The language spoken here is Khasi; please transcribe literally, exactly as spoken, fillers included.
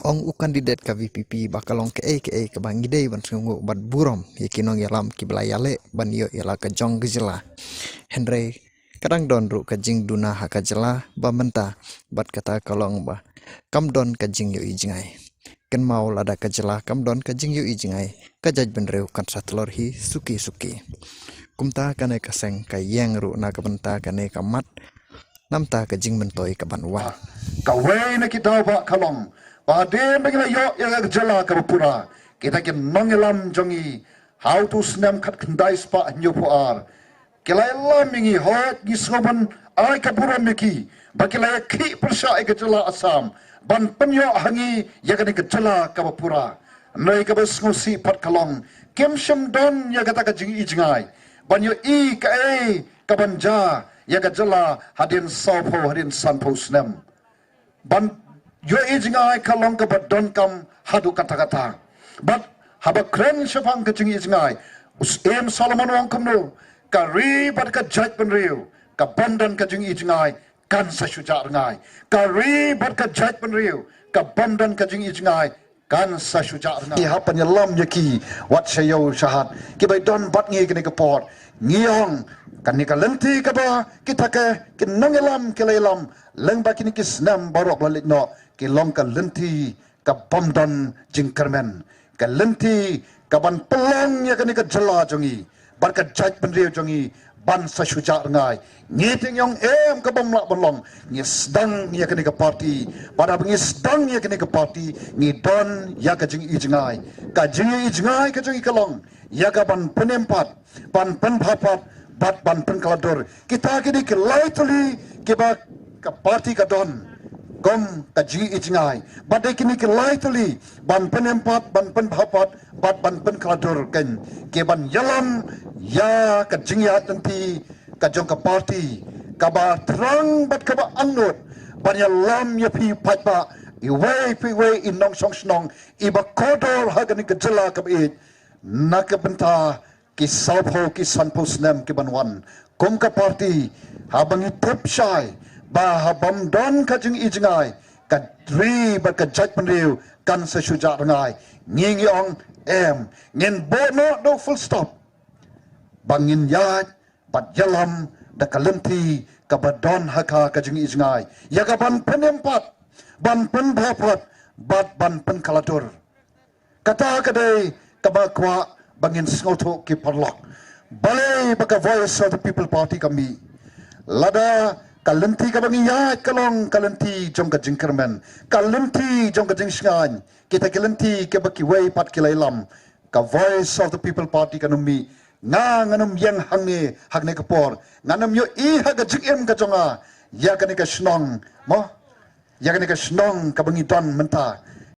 Ong u kandidet ka VPP ba ka long kaei kaei kaba ngi dei ban sngewnguh bad burom ïa ki nongïalam kiba la ïaleh ban ïoh ïa la ka jong ka jylla. Hynrei ka dang don ruh ka jingduna ha ka jylla ba mynta, bad kata ka long ba kam don ka jingïohi jngai. Kynmaw, lada ka jylla kam don ka jingïohi jngai, ka jaitbynriew kan sa tlor hi suki suki. Kumta kane ka seng ka ïeng ruh na ka bynta kane ka mat, namta ka jingmyntoi ka ban wan. Kawei na ki daw ba ka long ba hadien ba ngi la ïoh ïa ka jylla kaba pura, kita ki nongïalam jong ngi ha utu u snem khatkhyndai spah hynñiewphew ar ki la ïalam ïa ngi, hooid, ngi sngewbha ban ai ka burom ïa ki ba ki la ïakhih pyrshah ïa ka jylla Assam ban pynïoh ha ngi ïa kane ka jylla kaba pura. Hynrei kaba sngewsih pat ka long kim shym don ïa kata ka jingïohi jngai ban ïohi kaei kaban jia ïa ka jylla hadien sawphew, hadien sanphew snem. Ban ïohi jngai ka long kaba donkam haduh katta katta. Bad haba kren shaphang ka jingïohi jngai, u Syiem Solomon u ong kumno, ka ri bad ka jaitbynriew ka bym don ka jingïohi jngai kan sa shu jah rngai. Ka ri bad ka jaitbynriew ka bym don ka jingïohi jngai kan sa shu jah rngai. Ngi hap ban ïalam ïa ki wat sha ïew sha hat, kiba don bad ngi kane ka por. Ngi ong kane ka lynti kaba kita ki nongïalam ki la ïalam lyngba kine ki snem baroh la leit noh, ki long ka lynti ka bym don jingkyrmen, ka lynti ka ban pynlong ïa kane ka jylla jong ngi bad ka jaitbynriew jong ngi ban sa shu jah rngai. Ngi te ngi ong em, ka bym lah ban long. Ngi sdang ïa kane ka party, bad haba ngi sdang ïa kane ka party ngi don ïa ka jingïohi jngai. Ka jingïohi jngai ka jong ngi ka long ïa ka ban pynim pat, ban pynbha pat bad ban pynkylla dur. Kita ki dei ki lai tylli kiba ka party ka don kum ka jingïohi jngai. Bad dei kine ki lai tylli, ban pynim pat, ban pynbha pat bad ban pynkylla dur, kan ki ban ïalam ïa ka jingïaid lynti ka jong ka party kaba thrang bad kaba angnud, ban ïalam ïa phi paidbah, iwei pa iwei i nongshong shnong iba kordor ha kane ka jylla kaba ïeit, na ka bynta ki sawphew ki sanphew snem ki ban wan. Kum ka party, haba ngi tip shai ba haba ym don ka jingïohi jngai, ka ri bad ka jaitbynriew kan sa shu jah rngai. Ngi ngi ong em, ngin buh noh da u full stop ba ngin ïaid bad ïalam da ka lynti kaba don ha ka ka jingïohi jngai, ïa ka ban pynim pat, ban pynbha pat bad ban pynkylla dur. Kata ka dei kaba kwah ba ngin sngewthuh ki paralok. Balei ba ka Voice of the People Party ka mih? Lada ka lynti kaba ngi ïaid ka long ka lynti jong ka jingkyrmen, ka lynti jong ka jingshngaiñ, kita ki lynti kiba kiwei pat ki la ïalam, ka Voice of the People Party kan ym mih. Nga ngan ym ïeng hangne ha kane ka por, ngan ym ïohi ha ka jingim ka jong nga ïa kane ka shnong, mo, ïa kane ka shnong kaba ngi don mynta,